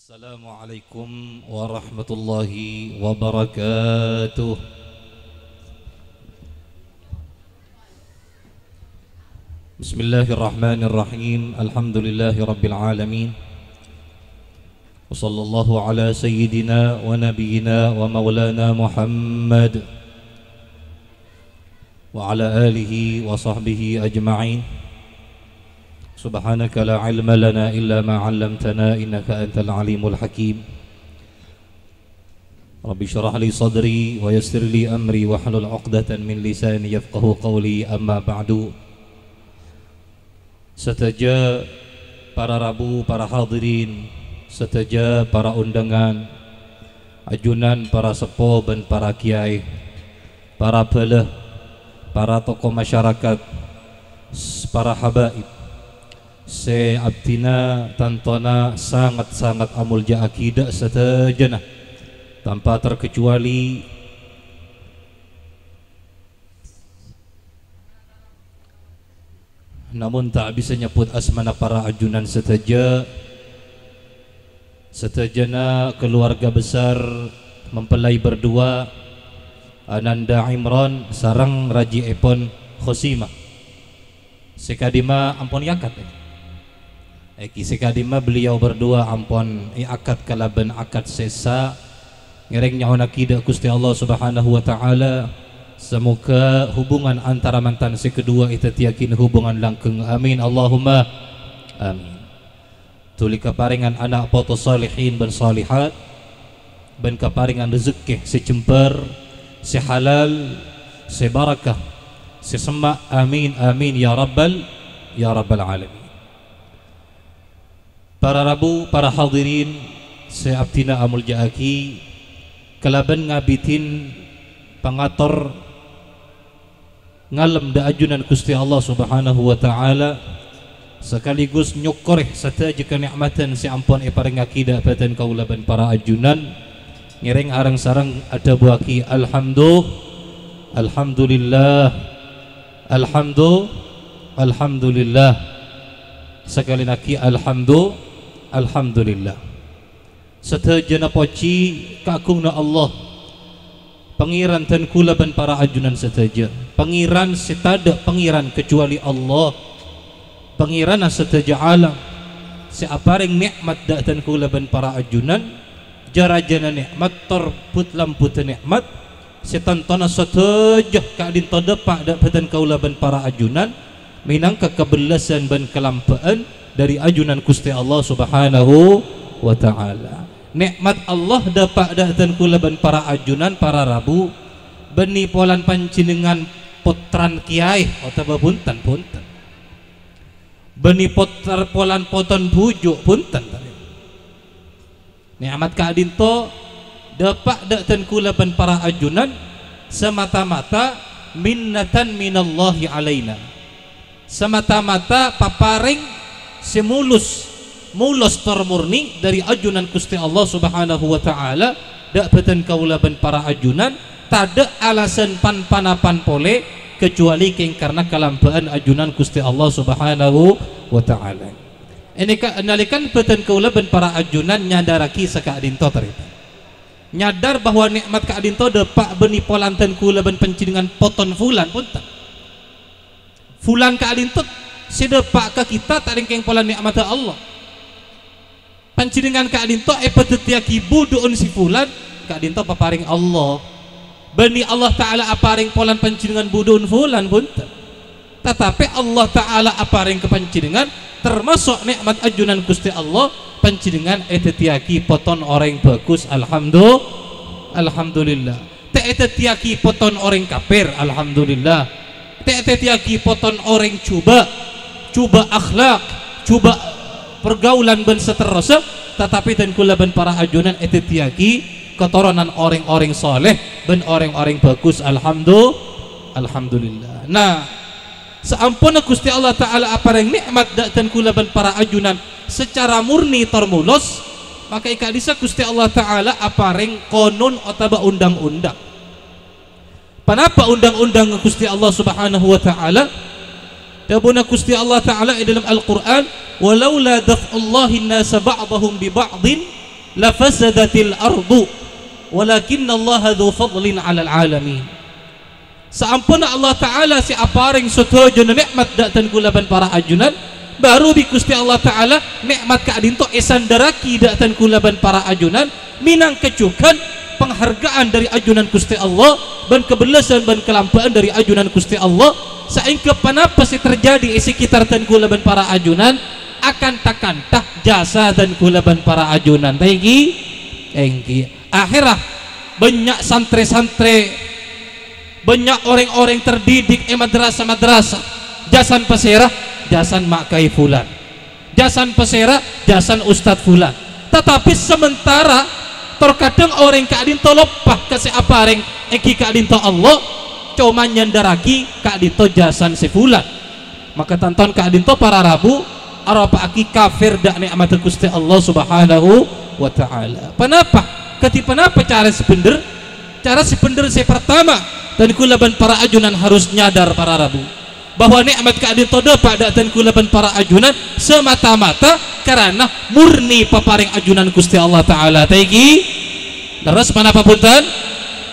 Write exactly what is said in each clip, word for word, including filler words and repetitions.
Assalamualaikum warahmatullahi wabarakatuh. Bismillahirrahmanirrahim. Alhamdulillahirabbil alamin. Wa sallallahu ala sayyidina wa nabiyyina wa maulana Muhammad wa ala alihi wa sahbihi ajma'in. Subhanaka la ilma lana illa ma 'allamtana innaka antal alimul hakim. Rabbi syrah li sadri wa yassir li amri wahlul 'uqdatan min lisani yafqahu qawli, amma ba'du. Sadhâjâ para rabu, para hadirin, sadhâjâ para ondhângan, ajunan para seppo bân para kiyaè, para bhâlâ, para tokoh masyarakat, s-, para habaib, sè abdhina tantona sanget-sanget amolja'aghi dâ' sadhâjâna, tanpa terkecuali. Namong ta' bisa nyebbhut asmana para ajunan sadhâjâ. Sadhâjâna keluarga besar mempelai berdua, Ananda Imron sareng rajièpon Khosimah. Sè ka'dimma ampon èakad, eh? Èngghi sè ka'dimma beliau berdua ampon èakad kalabân akad sè esa. Ngèrèng nyo'onnaghi dâ' Ghustè Allah Subhanahu wa Ta'ala, samoga hubungan antara mantan sè kedua èdhâddhiyâghi hubungan langgeng. Amin, Allahumma amin. Dhuli kaparèngan ana' poto salihin bân salihat, bân kaparèngan rejekkè sè jembhâr, sè halal, sè barakah, sè semma'. Amin, amin, ya rabbal, ya rabbal alamin. Para rabu, para hadirin sè abdhina amolja'aghi, kalabân ngabidhin pangator ngalem dâ' ajunan Ghustè Allah Subhanahu wa Ta'ala, sakaligus nyokkorè sadhâjâ kanè'matan sè ampon èparèngaghi dâ' bhâdhân kaulâ bân para ajunan, ngèrèng areng-sareng adhâbuwâghi, "Alhamdu-, Alhamdulillah, Alhamdu-, Alhamdulillah." Sakalè'aghi, "Alhamdu-, Alhamdulillah." Sadhâjâna pojhi kaagungna Allah, Pangèran dân kaulâ bân para ajunan sadhâjâ. Pangèran sè tadâ' pangèran kajhâbhâna Allah. Pangèranna sadhâjâ alam, sè aparèng nè'mat dâ' dân kaulâ bân para ajunan, jâ-rajâna nè'mat, tor but-lambudhâ nè'mat, sè tantona sadhâjâ ka'dinto dâpa' dâ' bhâdhân kaulâ bân para ajunan, mènangka kabellasân bân kalambhâ'ân dhâri ajunan Ghustè Allah Subhanahu wa Ta'ala. Nè'mat Allah dâpa' dâ' dân kaulâ bân para ajunan, para rabu, bânnè polana panjhennengngan pottrana kèyaè otabâ bhunten, bhunten. Bânnè pottra-, polana poton bhuju', bhunten. Nè'mat ka'dinto dâpa' dâ' dân kaulâ bân para ajunan samata-mata minnatan minallahi alaina. Samata-mata paparèng sè molos, molos tor morni dhâri ajunan Ghustè Allah Subhanahu wa Ta'ala, dâ' bhâdhân kaulâ bân para ajunan, tadâ' alasan pan-panapan polè, kajhâbhâna kèng karna kalambhâ'ân ajunan Ghustè Allah Subhanahu wa Ta'ala. Ènèka, nalèkana bhâdhân kaulâ bân para ajunan nyadârraghi saka'dinto tarètan. Nyadâr bahwa nè'mat ka'dinto dâpa' bânnè polana dân kaulâ bân panjhennengngan poton fulan, bhunten. Fulan ka'dinto sè dâpa' ka kita ta' rèng kèng polana nè'matta Allah. Panjhennengngan ka'dinto èpadhâddhiyâghi budhu'un sè fulan, ka'dinto paparèng Allah. Bânnè Allah Ta'ala aparèng polana panjhennengngan budhu'un fulan, bhunten. Tatapè Allah Ta'ala aparèng ka panjhennengngan, tamaso' nè'mat ajunan Ghustè Allah, panjhennengngan èdhâddhiyâghi poton orèng bhâghus, alhamdu-, alhamdulillah. Ta' èdhâddhiyâghi poton orèng kafir, alhamdulillah. Ta' èdhâddhiyâghi poton orèng jhubâ', jhubâ' akhlak, jhubâ' pergaulan bân saterrossa, tatapè dân kaulâ bân para ajunan èdhâddhiyâghi katoronan orèng-orèng saleh bân orèng-orèng bhâghus, alhamdu-, alhamdulillah. Nah, saamponna Ghustè Allah Ta'ala aparèng nè'mat dâ' dân kaulâ bân para ajunan sacara morni tor molos, maka è ka'dissa' Ghustè Allah Ta'ala aparèng konon otabâ ondhâng-ondhâng. Ponapa ondhâng-ondhângnga Ghustè Allah Subhanahu wa Ta'ala? Dhâbuna Ghustè Allah Ta'ala è dâlem Al-Qur'an, "Walaula daf'ullahin nasa ba'dahum bi ba'din "Lafasadatil ardu, walakinnallaha dzu fadlin 'alal 'alamin." Saamponna Allah Ta'ala sè aparèng sadhâjâna nè'mat dhâ' dhân kaulâ bân para ajunan, bhuru bi' Ghustè Allah Ta'ala nè'mat ka'dinto èsandarraghi dhâ' dhân kaulâ bân para ajunan, mènangka jhughân pangharghâ'ân dhâri ajunan Ghustè Allah bân kabellâsân bân kalambhâ'ân dhâri ajunan Ghustè Allah, saèngghâ ponapa sè terjadi è sekitar dhân kaulâ bân para ajunan, akanta-kanta jasa dhân kaulâ bân para ajunan. Ta' ènggi? Ènggi. Akhèrra, bânnya' santrè-santrè, bânnya' orèng-orèng terdidik è madrasah-madrasah. Jâsana pasèra? Jâsana Ma' Kaè Fulan. Jâsana pasèra? Jâsana Ustad Fulan. Tatapè samentara, tor kadhâng orèng ka'dinto loppa ka sè aparèng ènggi ka'dinto Allah, coma nyandarraghi ka'dinto jâsana sè Fulan. Maka tanto ka'dinto para rabu aropa'aghi kafir dhâ' nè'matta Ghustè Allah Subhanahu wa Ta'ala. Ponapa? Kadhi ponapa cara sè bhendher? Cara sè bhendher sè partama, dhân kaulâ bân para ajunan harus nyadar para rabu, bahwa nè'mat ka'dinto dâpa' dhâ' dhân kaulâ bân para ajunan samata-mata karana murni paparèng ajunan Ghustè Allah Ta'ala. Ta' ènggi? Terros ponapa bhunten?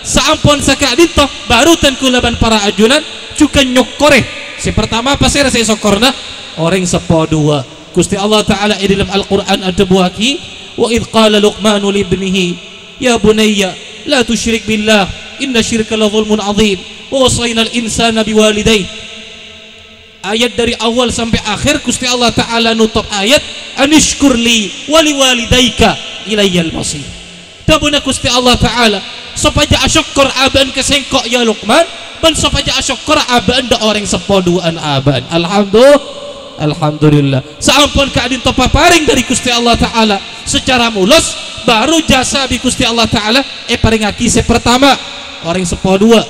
Saampon saka'dinto, bhuru dhân kaulâ bân para ajunan jhughân nyokkorè. Sè partama pasèra sè èsokkorana? Orèng seppo duwâ'. Ghustè Allah Ta'ala è dhâlem Al-Qur'an adhâbuwâghi, "Wa idz qala Luqmanu li ibnihi, ya bunayya, la tusyrik billah, inna syirka la zulmun azim, wa wassaynal insana biwalidayh." Ayat dhâri awwal sampè' akhèr, Ghustè Allah Ta'ala notop ayat, "Anishkur li wa liwalidaika ilayyal masir." Dhâbuna Ghustè Allah Ta'ala, "Sopajâ asokkor abâ'na ka Sèngko', ya Luqman, bân sopajâ asokkor abâ'na dhâ' orèng seppo duwâ'ân abâ'na." Alhamdu-, Alhamdulillah. Saampon ka'dinto paparèng dhâri Ghustè Allah Ta'ala sacara molos, bhuru jasa bi' Ghustè Allah Ta'ala èparèngaghi sè partama, orèng seppo duwâ'.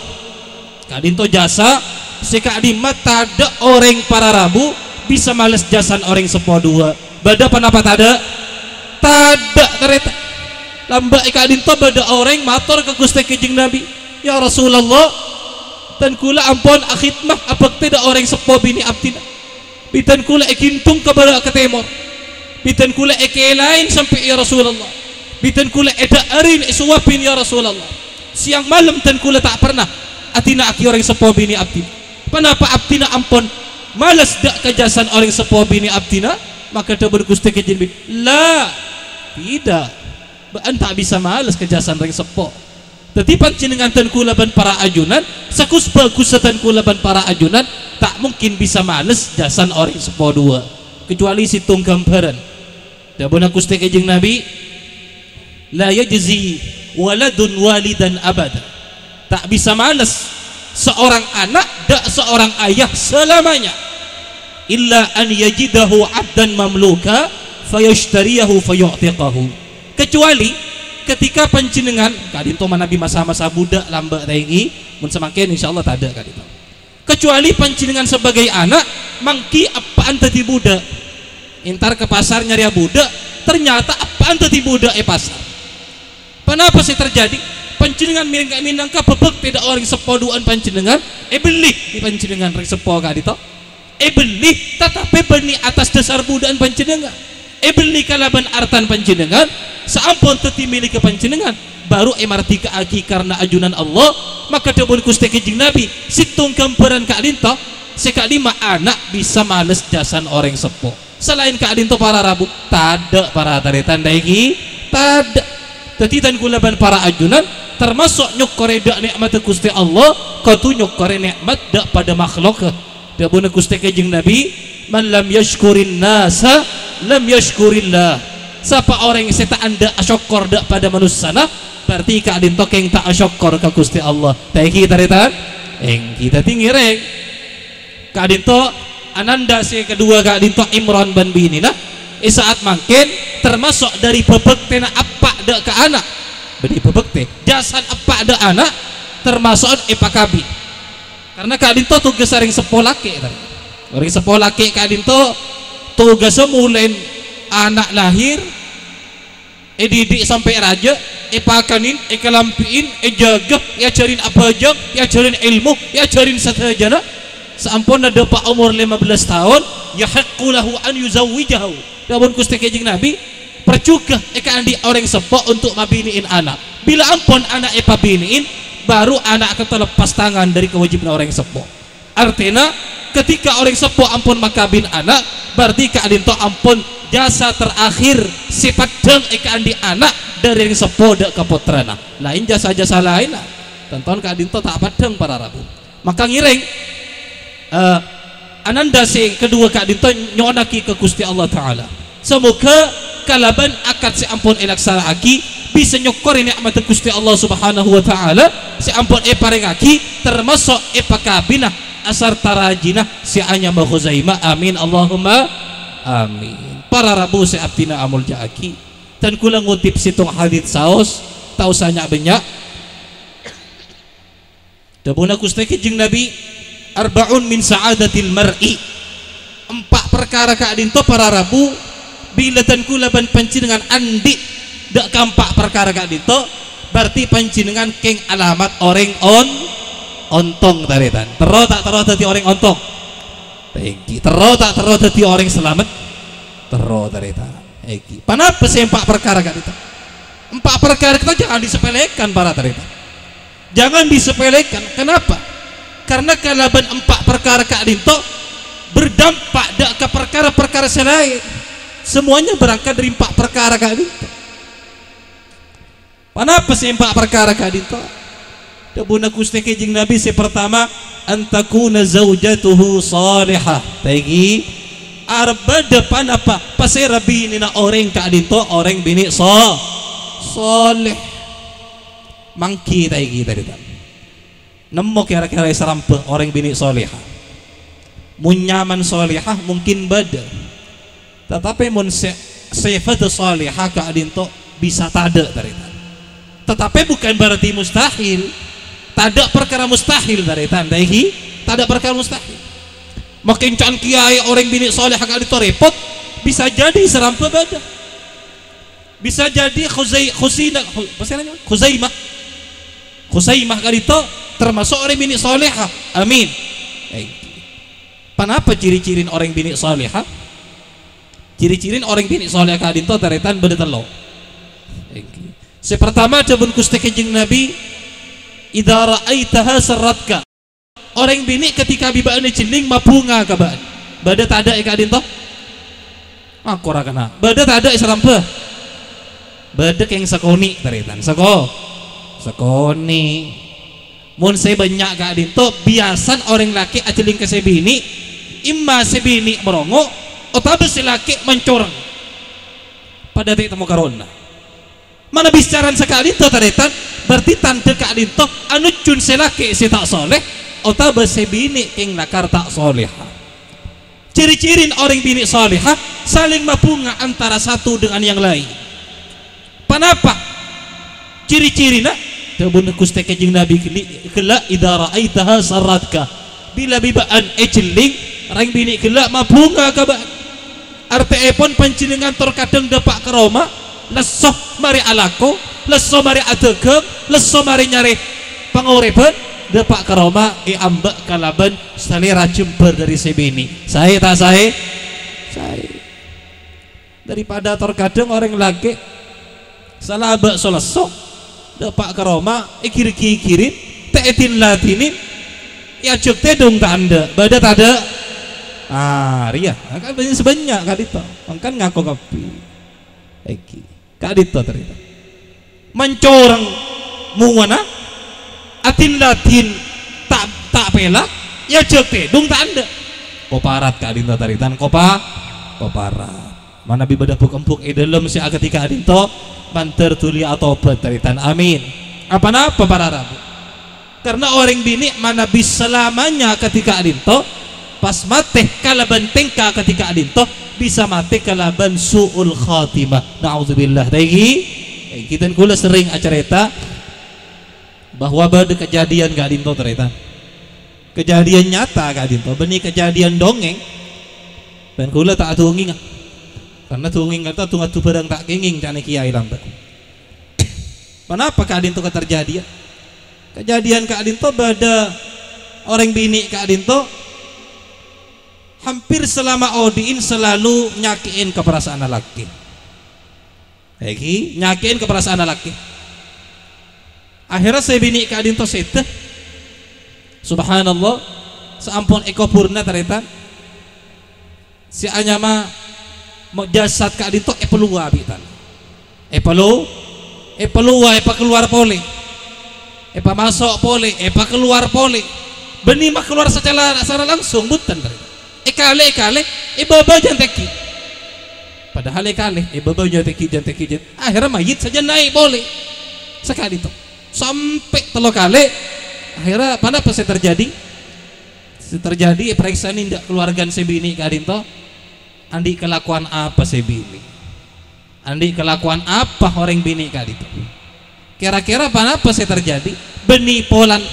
Ka'dinto jasa sè ka'dimma tadhâ' orèng para rabu bisa males jâsana orèng seppo duwâ'. Bâdâ ponapa tadhâ'? Tadhâ', tarètan. Lambâ' è ka'dinto bâdâ orèng mator ka Ghustè Kanjeng Nabi, "Ya Rasulullah, dhân kaulâ ampon akhidmah, abhâktè dhâ' orèng seppo binè abdhina. Bidhân kaulâ èghindhung ka bârâ' ka tèmor. Bidhân kaulâ èkèlaè sampè', ya Rasulullah. Bidhân kaulâ èdhâ'ârè èsowabhi, ya Rasulullah. Sèyang malem dhân kaulâ ta' parna adhina'aghi orèng seppo binè abdhina. Ponapa abdhina ampon males dhâ' ka jâsana orèng seppo binè abdhina?" Maka dhâbuna Ghustè Kanjeng Nabi, "La, tidak. Bâ'na ta' bisa males ka jâsana orèng seppo." Dhâddhi, panjhennengngan dhân kaulâ bân para ajunan, saghus-bhâghussa dhân kaulâ bân para ajunan, ta' mungkin bisa males jâsana orèng seppo duwâ', kecuali sèttong ghâmbhârân. Dhâbuna Ghustè Kanjeng Nabi, "La yajzi waladun walidan abada." Ta' bisa males seorang anak dhâ' seorang ayah selamanya. "Illa an yajidahu abdan mamluka, fayashtariyahu fayu'tiqahu." Kecuali ketika panjhennengngan, ka'dinto manabi masa-masa budhâk lambâ' ta' ènggi, mon samangkèn insyaallah tadhâ' ka'dinto. Kecuali panjhennengngan sebagai anak, mangghi eppa'na dhâddhi budhâk. Entar ka pasar nyarèya budhâk, ternyata eppa'na dhâddhi budhâk è pasar. Ponapa sè terjadi? Panjhennengngan mènangka, mènangka bhâbhâktè dhâ' orèng seppo duwâ'ân panjhennengngan, èbelli bi' panjhennengngan orèng seppo ka'dinto. Èbelli, tatapè bânnè attas dhâsar budhâ'ân panjhennengngan. Èbelli kalabân artana panjhennengngan, saampon dhâddhi milikka panjhennengngan, bhuru èmardika'aghi karna ajunan Allah, maka dhâbuna Ghustè Kanjeng Nabi, sèttong ghâmbhârân ka'dinto, sè ka'dimma ana' bisa males jâsana orèng seppo. Salaèn ka'dinto para rabu, tadhâ' para tarètan ta' ènggi, tadhâ'. Dhâddhi dhân kaulâ bân para ajunan, tamaso' nyokkorè dhâ' nè'matta Ghustè Allah, kodhu nyokkorè nè'mat dhâ' padâ makhlukka. Dhâbuna Ghustè Kanjeng Nabi, "Man lam yashkurin nasa, lam yashkurillah." Sapa orèng sè ta' endâ' asokkor dhâ' padâ manossana, berarti ka'dinto kèng ta' asokkor ka Ghustè Allah. Ta' ènggi tarètan? Ènggi, dhâddhi ngèrèng. Ka'dinto ananda sè kaduwâ ka'dinto Imran bân binèna, è sa'at mangkèn tamaso' dhâri bhâbhâktèna eppa' dhâ' ka ana'. Bânnè bhâbhâktè. Jâsana eppa' dhâ' ana', tamaso'an èpakabin. Karna ka'dinto tugas orèng seppo lakè', ta. Orèng seppo lakè' ka'dinto tugassa molaè ana' lahir, èdidik sampè' rajâ, èpakanè, èkalampi'è, èjâgâ, èajhâri abhâjâng, èajhâri èlmo, èajhâri sadhâjâna. Saamponna dhâpa' omor lèma bellâs taon, "Yahiqqu lahu an yuzawwijahu." Dhâbuna Ghustè Kanjeng Nabi, Parjughâ èkaandi' orèng seppo untuk mabine'in ana'. Bilâ ampon ana' èpabine'in, baru ana' ka'dinto leppas tangan dâri kawâjibhânna orèng seppo. Artèna, ketika orèng seppo ampon makabin ana', berarti ka'dinto ampon jasa terakhir sè paddhâng èkaandi' ana' dâri orèng seppo dâ' ka pottrana. Laèn jasa-jasa laènna, tanto ka'dinto ta' paddhâng para rabu. Maka ngèrèng, eh, ananda sè kaduwâ ka'dinto nyo'onnaghi ka Ghustè Allah Ta'ala. Samoghâ kalabân akad sè ampon èlaksana'aghi, bisa nyokkorè nè'matta Ghustè Allah Subhanahu wa Ta'ala sè ampon èparèngaghi, tamaso' èpakabina asarta rajina sè anyama Khuzaimah. Amin, Allahumma amin. Para rabu sè abdhina amolja'aghi, dân kaulâ ngotip sèttong hadits saos, ta' osa nya'-bânnya'. Dhâbuna Ghustè Kanjeng Nabi, "Arba'un min sa'adatil mar'i." Empa' parkara ka'dinto para rabu, bilâ dân kaulâ bân panjhennengngan andi' dâ' ka empa' parkara ka'dinto, berarti panjhennengngan kèng alamat orèng on-, ontong, tarètan. Terro ta' terro dhâddhi orèng ontong? Èngghi. Terro ta' terro dhâddhi orèng salamet? Terro, tarètan. Èngghi. Ponapa sè empa' parkara ka'dinto? Empa' parkara ka'dinto jangan disepelekan, para tarètan. Jangan disepelekan. Kenapa? Karena kalabân empa' parkara ka'dinto berdampak dâ' ka parkara-parkara sè laèn. Semuanya berangkat dari empa' parkara ka'dinto. Ponapa sè empa' parkara ka'dinto? Dhâbuna Ghustè Kanjeng Nabi, sè partama, "An takuna zaujatuhu shalihah." Taèngghi, arep bâdâ ponapa? Pasèra binèna orèng ka'dinto orèng binè' so-, shaleh. Mangghi taèngghi, tarètan. Nemmo kèra-kèra è sarambhâ orèng binè' shalihah? Mon nyamana shalihah mungkin bâdâ. Tatapè mon sè-, sèfatta shalihah ka'dinto bisa tadâ', tarètan. Tatapè bukan berarti mustahil. Tadâ' parkara mustahil, tarètan. Taèngghi, tadâ' parkara mustahil. Makènca'an kiyaè orèng binè' shalihah ka'dinto rèpot, bisa jadi sarambhâ bâdâ. Bisa jadi Khuzai-, Khuzina-, Khu-, apa sih namanya? Khuzaimah. Khuzaimah ka'dinto tamaso' orèng binè' shalihah. Amin. Èngghi. Ponapa ciri-cirin orèng binè' shalihah? Ciri-cirin orèng binè' shalihah ka'dinto, tarètan, bâdâ tello'. Èngghi. Sè partama, dhâbuna Ghustè Kanjeng Nabi, "Idza ra'aitaha sarratka." Orèng binè' ketika bi' bâ'na èjhelling mabhunga ka bâ'na. Bâdâ tadâ' è ka'dinto? Makora kana. Bâdâ tadâ' è sarambhâ? Bâdâ kèng sakonè', tarètan. Sako-, sakonè'. Mon sè bânnya' ka'dinto, biyasana orèng lakè' ajhelling ka sè binè', imma sè binè' marongo', otabâ sè lakè' mancoreng. Padâ ta' ètemmo karona. Manabi sacara saka'dinto, tarètan, berarti tandhâ ka'dinto anojjhuna sè lakè' sè ta' shaleh, otabâ sè binè' kèng lakar ta' shalehah. Ciri-cirin orèng binè' shalehah, saling mabhunga antara satu dengan yang lain. Ponapa ciri-cirina? Dhâbuna Ghustè Kanjeng Nabi ghâlli-, ghellâ', "Idza ra'aitaha sarratka." Bilâ bi' bâ'na èjhelling, rèng binè' ghellâ' mabhunga ka bâ'na. Artèèpon panjhennengngan tor kadhâng dâpa' ka roma, lesso marè alako, lesso marè adhâghâng, lesso marè nyarè pangorèbhân, dâpa' ka roma èamba' kalabân salèra jembhâr dâri sè binè'. Saè ta' saè? Saè. Daripada tor kadhâng orèng lakè' sala abâ' so-lesso, dâpa' ka roma, ègir-ghigirin, ta' èdin-ladinin, èajhâk tèdung ta' endâ', bâdâ tadâ'? Ah, rèya. Nah, kan bânnya', sè bânnya' ka'dinto. Mangkana ngako kabbhi. Èngghi. Ka'dinto tarètan. Mancoreng mowana, adin-ladin ta', ta' pèla, èajhâk tèdung ta' endâ'. Koparat ka'dinto tarètan, kopa-, koparat. Manabi bâdâ buk-embuk è dâlem sè akadhi ka'dinto, mandhâr dhuli atobhât, tarètan. Amin. Apa-napa, para rabu? Karna orèng binè' manabi salamanya akadhi ka'dinto, pas matè kalabân tèngka akadhi ka'dinto, bisa matè kalabân su'ul khatimah. Na'udzubillah. Taèngghi, eh, kita kaulâ serrèng acarèta bahwa bâdâ kajhâdhiyân ka'dinto, tarètan. Kajhâdhiyân nyata ka'dinto, bânnè kajhâdhiyân dongèng. Bân kaulâ ta' adhungènga. Karna dongèng ka'dinto adu-ngadu bhârâng ta' kèngèng, ca'na kèyaè lambâ'. Ponapa ka'dinto katerjhâdhiyân? Kajhâdhiyân ka'dinto bâdâ orèng binè' ka'dinto hampir salama odi'in salalu nyakè'èn ka parasaanna lakè'. Èngghi, nyakè'è ka parasaan lalakè. Akhèrra sè binè' ka'dinto sèdhâ. Subhanallah, saampon èkoburrâ tarètan, sè anyama mo-, jasad ka'dinto èpalowa bi' tana. Èpalo-, èpalowa, èpakalowar polè. Èpamaso' polè, èpakalowar polè. Bânnè makalowar sacara, sacara langsung, bhunten, tarètan. Èkalè, èkalè, èbâbâ jân tèngghi. Padahal èkalè, èbâbâ jân tèngghi, jân tèngghi, jân. Akhèrra mayyit sajân naè' polè. Saka'dinto. Sampè' tello kalè. Akhèrra, ponapa sè terjadi? Sè terjadi, èparèksanè dâ' kalowargana sè binè' ka'dinto. Andi' kalakowan apa sè binè'? Andi' kalakowan apa orèng binè' ka'dinto? Kèra-kèra ponapa sè terjadi? Bânnè polana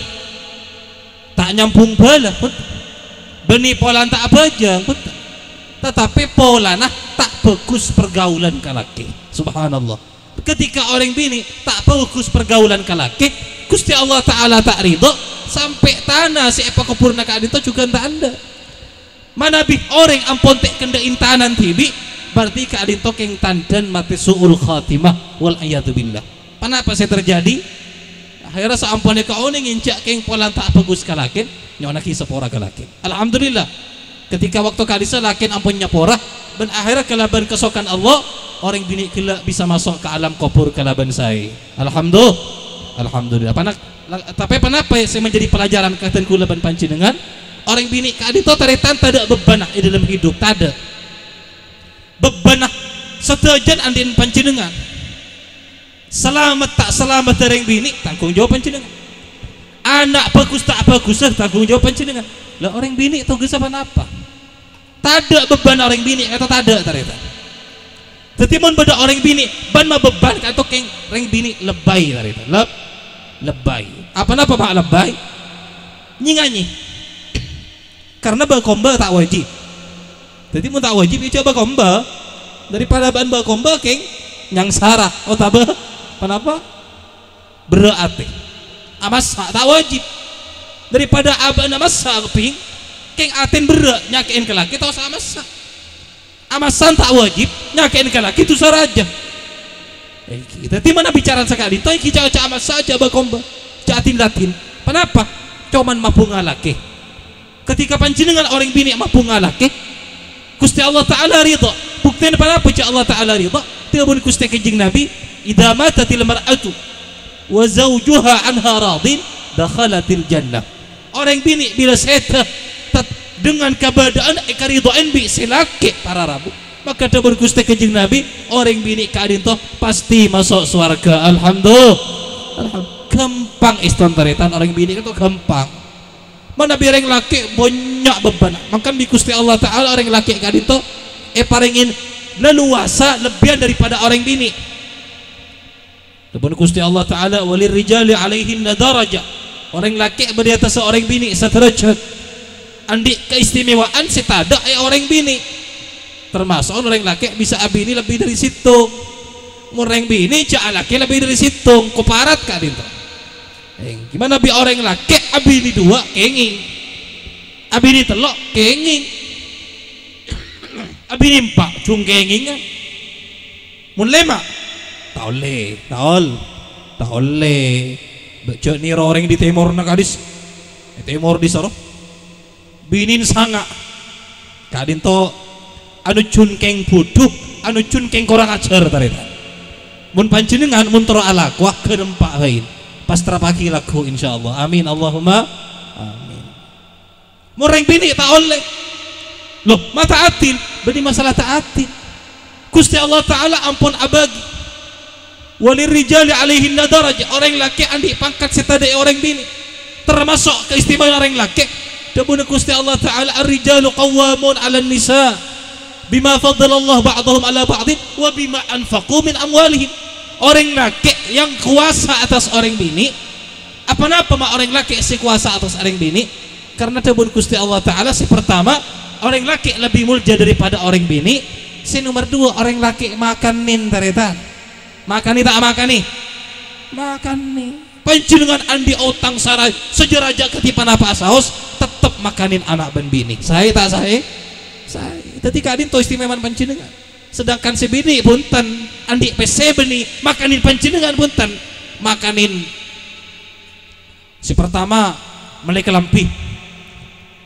ta' nyambhung bhâlâ, bhunten. Bânnè polana ta' abhâjâng, bhunten. Tatapè polana ta' bhâghus pergaulan ka lakè. Subhanallah. Ketika orèng binè' ta' bhâghus pergaulan ka lakè, Ghustè Allah Ta'ala ta' ridho, sampè' tana sè èpakoburrâ ka'dinto jhughân ta' endâ'. Manabi orèng ampon ta' kèndhâ intana dhibi', berarti ka'dinto kèng tandhâna matè su'ul khatimah, wal iyadzubillah. Ponapa sè terjadi? Akhèrra saamponna kaonèng enjâ' kèng polana ta' bhâghus ka lakèna, nyo'onnaghi sapora ka lakèna. Alhamdulillah. Ketika bâkto ka'dissa' lakèna ampon nyapora, bân akhèrra kalabân kasokan Allah, orèng binè' ghellâ' bisa maso' ka alam kobhur kalabân saè. Alhamdu-, Alhamdulillah. Pana-, la-, tapè ponapa sè menjadi pelajaran ka dhân kaulâ bân panjhennengngan? Orèng binè' ka'dinto tarètan tadâ' bebbhânna è dâlem hidup, tadâ'. Bebbhânna sadhâjâna andi'na panjhennengngan. Salamet ta' salamet orèng binè', tanggung jawab panjhennengngan. Ana' bhâghus ta' bhâghussa, tanggung jawab panjhennengngan. La orèng binè' toghessa ponapa? Tadâ' bebbhânna orèng binè' ka'dinto tadâ', tarètan. Dhâddhi, mon bâdâ orèng binè' bân mabebbhân ka'dinto kèng rèng binè' lebbai, tarètan. Leb-, lebbai. Apa napa, Pak, lebbai? Nyi-nganyè. Karena bâkomba ta' wajib. Dhâddhi, mon ta' wajib, ya jhâ' bâkomba. Daripada bân bâkomba, kèng nyangsara. Otabâ, ponapa? Berrâ' atè. Amassa ta' wajib. Daripada abâ'na massa keping, kèng atèna berrâ', nyakè'è ka lakè ta' osa amassa. Amassana ta' wajib, nyakè'è ka lakè dhusa rajâ. Èngghi, dhâddhi manabi carana saka'dinto, èngghi jhâ'-, jhâ' amassa, jhâ' bâkomba, jhâ' adin-ladin. Ponapa? Coma mabhunga lakè. Ketika panjhennengngan orèng binè' mabhunga lakè, Ghustè Allah Ta'ala ridha. Buktèna ponapa jhâ' Allah Ta'ala ridha? Dhâbuna Ghustè Kanjeng Nabi, "Idza matatil mar'atu wa zawjuha anha radin, dakhalatil jannah." Orèng binè' bilâ sèdhâ tet-, dengan kabâdâ'ân èkaridhoè bi' sè lakè para rabu, maka dhâbuna Ghustè Kanjeng Nabi, orèng binè' ka'dinto pastè maso' sowarghâ. Alhamdulillah. Alham-, ghâmpang, èston tarètan, orèng binè' ka'dinto ghâmpang. Manabi orèng lakè' bânnya' bebbhânna. Mangkana bi' Ghustè Allah Ta'ala orèng lakè' ka'dinto èparèngè lelluwassa lebbiyân daripada orèng binè'. Dhâbuna Ghustè Allah Ta'ala, "Walirrijali 'alaihinna darajah." Orèng lakè' bâdâ è attassa orèng binè' sadarajat. Andi' kaistimewaan sè tadâ' è orèng binè'. Tamaso' orèng lakè' bisa abinè lebbi dâri sèttong. Mon orèng binè' jhâ' alakè lebbi dâri sèttong, koparat ka'dinto. Èngghi, manabi orèng lakè' abinè duwâ', kèngèng. Abinè tello', kèngèng. Abinè empa', jhung kèngèngan. Mon lèma', ta' ollè, ta' ol-, ta' ollè. Bâ-, jhâ' nèro orèng dâri tèmorra ka'dissa'. È tèmor dissa' rowa. Binèna sanga'. Ka'dinto anojjhuna kèng bhudhu, anojjhuna kèng korang ajhâr, tarètan. Mon panjhennengngan, mon terro alakowa, ghârâmpa bhâi. Pas terrapaghi lagghu, insyaallah. Amin, Allahumma amin. Mon orèng binè' ta' ollè. Loh, ma' ta' adil? Bânnè masalah ta' adil. Ghustè Allah Ta'ala ampon abâghi. "Walirrijali 'alaihinna darajah." Orèng lakè' andi' pangkat sè tadâ' è orèng binè'. Tamaso' kaistimewaan orèng lakè'. Dhâbuna Ghustè Allah Ta'ala, "Ar-rijalu qawwamuna 'alan nisa' bima faddalallahu ba'dahum 'ala ba'din wa bima anfaqu min amwalihim." Orèng lakè' yang kowasa attas orèng binè'. Apa-napa ma' orèng lakè' sè kowasa attas orèng binè'? Karna dhâbuna Ghustè Allah Ta'ala, sè partama, orèng lakè' lebbi molja dâripada orèng binè'. Sè nomer duwâ', orèng lakè' makanè, tarètan. Makanè ta' makanè? Makanè. Panjhennengngan andi' otang sara-, sajârâjâ kadhi ponapa saos, tettep makanè ana' bân binè. Saè ta' saè? Saè. Dhâddhi ka'dinto istimewana panjhennengngan. Sedangkan sè binè' bhunten, andi' pèssè bânnè, makanin panjhennengngan bhunten. Makanin sè partama, mellè kalambhi.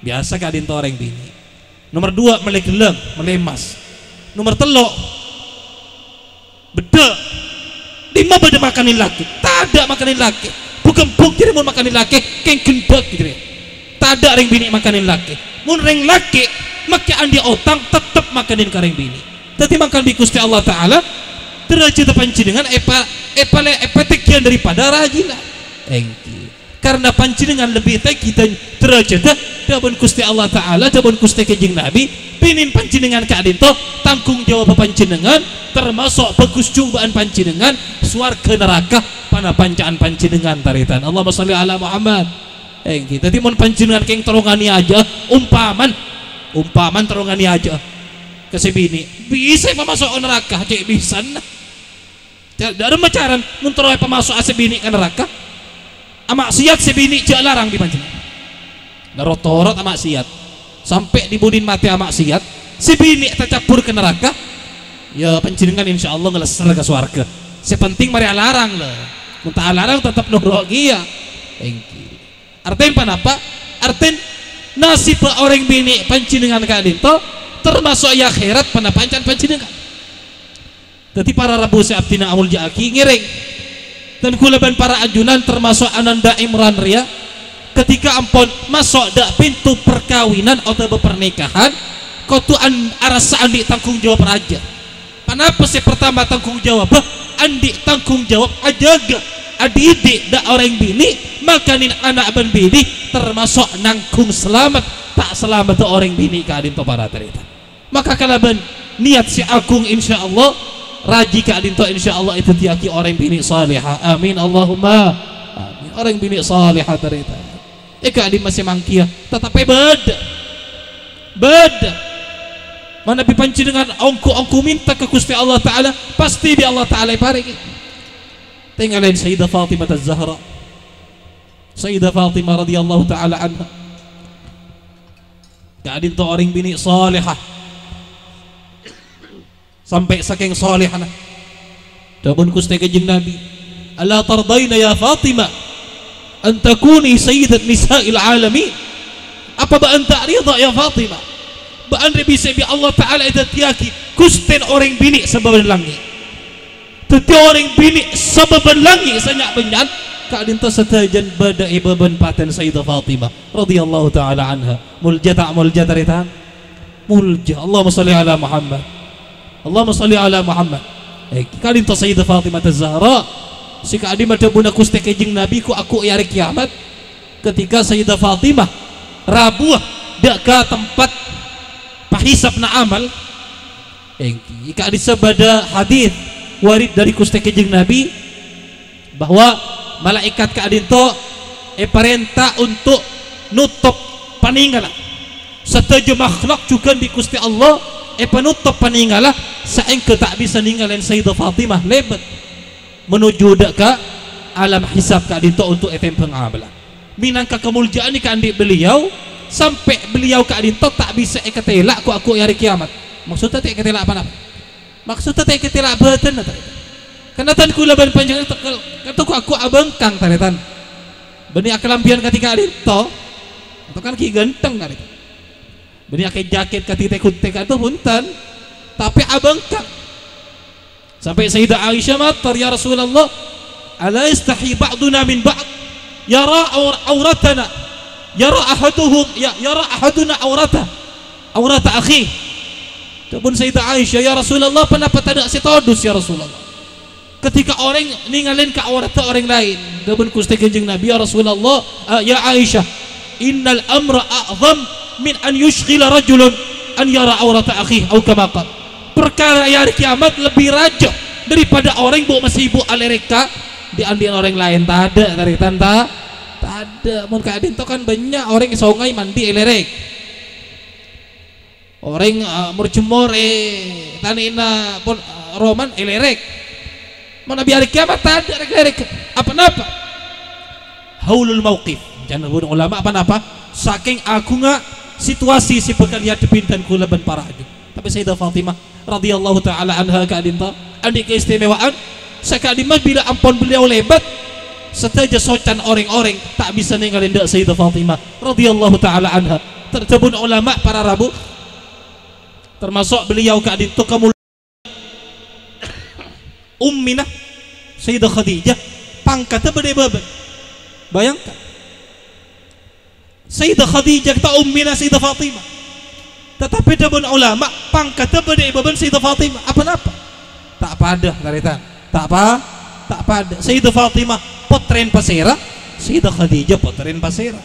Biyasa ka'dinto orèng binè'. Nomer duwâ', mellè ghellâng, mellè emmas. Nomer tello', beddhâ'. Dimma bâdâ makanin lakè'? Tadâ' makanin lakè'. Bu-ghembhuk jârèya mon makanin lakè', kèng ghendhâk jârèya. Tadâ' rèng binè' makanin lakè'. Mon rèng lakè' makè andi' otang, tettep makanin ka rèng binè'. Dhâddhi mangkana bi' Ghustè Allah Ta'ala, dârâjhâddhâ panjhennengngan èpa-, èpalè-, èpatènggiyân daripada rajina. Èngghi. Karna panjhennengngan lebbi tèngghi dâ-, dârâjhâddhâ, dhâbuna Ghustè Allah Ta'ala, dhâbuna Ghustè Kanjeng Nabi, binèn panjhennengngan ka'dinto, tanggung jawab panjhennengngan, tamaso' bhâghus jhubâ'ân panjhennengngan, sowarghâ naraka, pana-panca'an panjhennengngan, tarètan. Allahumma shalli ala Muhammad. Èngghi. Dhâddhi mon panjhennengngan kèng terro nganèyajâ, ompamana, ompamana terro nganèyajâ ka sè binè', bisa èpamaso'a naraka, cè' bisana. Ca-, dâ'remma carana mon terro èpamaso'a sè binè' ka naraka? Amaksiyat sè binè' jhâ' larang bi' panjhennengngan. Noro'-toro' amaksiyat. Sampè' dhi-budhina matè amaksiyat, sè binè' tacabbhur ka naraka, ya panjhennengngan insyaallah ngalèssèr ka sowarghâ. Sè penting marè alarang, lho. Mon ta' alarang tettep noro' kèya. Èngghi. Artèna ponapa? Artèna nasibbhâ orèng binè' panjhennengngan ka'dinto, tamaso' è akhèrat pana-panca'an panjhennengngan. Dhâddhi para rabu sè abdhina amolja'aghi, ngèrèng. Dân kaulâ bân para ajunan tamaso' Ananda Imran rèya, ketika ampon maso' dâ' pinto parkabinan otabâ parnikahan, kodhu an-, arassa andi' tanggung jawab rajâ. Ponapa sè partama tanggung jawabbhâ? Andi' tanggung jawab ajâgâ, adhidhi' dâ' orèng binè', makanin ana' bân binè', tamaso' nangghung salamet, ta' salameddhâ orèng binè' ka'dinto para tarètan. Maka kalabân niyat sè aghung, insyaallah, rajhi ka'dinto insyaallah èdhâddhiyâghi orèng binè' salèha. Amin, Allahumma amin. Orèng binè' salèha tarètan. È ka'dimma sè mangkèya, tatapi bâdâ. Bâdâ. Manabi panjhennengngan ongghu-ongghu mènta ka Ghustè Allah Ta'ala, pastè bi' Allah Ta'ala èparèngè. Tangalèn Sayyidah Fatimah Az-Zahra. Sayyidah Fatimah radhiyallahu ta'ala anha. Ka'dinto orèng binè' salèha. Sampè' sakèng salèhana. Dhâbuna Ghustè Kanjeng Nabi, "Ala tardaina ya Fatimah an takuni sayyidat nisa'il alamin?" Apa bâ'ân ta' rèdha, ya Fatimah? Bâ'ân rè bisa bi' Allah Ta'ala èdhâddhiyâghi ghustèna orèng binè' sabâbân langngè'. Dhâddhi orèng binè' sabâbân langngè' sè nya'-bânnya'an, ka'dinto sadhâjâna bâdâ è bâbâna patèna Sayyidah Fatimah radhiyallahu ta'ala anha. Molja ta' molja, tarètan? Molja. Allahumma shalli ala Muhammad. Allahumma shalli ala Muhammad. Eh, ka'dinto Sayyidah Fatimah Az-Zahra, sè ka'dimma dhâbuna Ghustè Kanjeng Nabi ko'-, ako' è arè kèyamat, ketika Sayyidah Fatimah rabuwâ dâ' ka tempat pahisabna amal, èngghi ka'dissa bâdâ hadis warid dâri Ghustè Kanjeng Nabi, bahwa malaèkat ka'dinto èparènta onto' notop panèngalla. Sadhâjâ makhluk jhughân bi' Ghustè Allah èpanotop panèngalla, saèngghâ ta' bisa nèngalè Sayyidah Fatimah lèbât manoju dâ' ka alam hisab ka'dinto onto' ètèmbhâng amalla. Mènangka kamolja'anna ka andi' beliau, sampè' beliau ka'dinto ta' bisa èkatèla' ko'-, ako' è arè kèyamat. Maksoddhâ ta' èkatèla' ponapa? Maksoddhâ ta' èkatèla' bhâdhânna, tarètan. Karna dân kaulâ bân panjhennengngan tekel, ka'dinto ako' abângkang, tarètan. Bânnè akalambhiyân kadhi ka'dinto, ka'dinto kan ghi' ghântheng, tarètan. Bânnè akè jakèt kadhi tè-, ghunte ka'dinto bhunten, tapè abângkang. Sampè' Sayyidah Aisyah mator, "Ya Rasulullah, ala yastahi ba'duna min ba'd? Yara aur-, auratana, yara ahaduhum, ya, yara ahaduna aurata, aurata akhi." Dhâbuna Sayyidah Aisyah, "Ya Rasulullah, ponapa tadâ' sè todus, ya Rasulullah? Ketika orèng nèngalè ka auratta orèng laèn." Dhâbuna Ghustè Kanjeng Nabi, "Ya Rasulullah, eh, ya Aisyah, innal amra a'zam min an yushghila rajulun an yara aurata akhi, au kama qal." Parkara è arè kèyamat lebbi rajâ daripada orèng bu-, masibuk alèrèk ka dhi'-andhi'na orèng laèn. Tadâ', tarètan, ta-, tadâ'. Mon ka'dinto kan bânnya' orèng è songay mandi èlèrèk. Orèng, eh, mor-jemmor è tanè'na pon-, eh, romana èlèrèk. Manabi arè kèyamat tadâ' rèk-lèrèk. Apa-napa? Haulul mauqif. Jhâ' bhuru ulama apa-napa? Sakèng aghungnga situasi sè bhâkal èadhebbhi dân kaulâ bân para hadirin. Tapè Sayyidah Fatimah radhiyallahu ta'ala anha ka'dhinto', andi' keistimewaan, saka'dimma bilâ ampon beliau lèbât, sadhâjâ socan orèng-orèng ta' bisa nèngalè dâ' Sayyidah Fatimah radhiyallahu ta'ala anha. Terdhâbuna ulama para rabu, termasuk beliau ka'dhinto' kamul-, ummina Sayyidah Khadijah, pangkaddhâ bâdâ è bâbâna. Bayangkan. Sayyidah Khadijah ta' ummina Sayyidah Fatimah. Tetapi dhâbuna ulama, pangkaddhâ bâdâ è bâbâna Sayyidah Fatimah. Apa napa? Ta' padâ, tarètan. Ta' pa-, ta' padâ. Sayyidah Fatimah pottrèna pasèra, Sayyidah Khadijah pottrèna pasèra.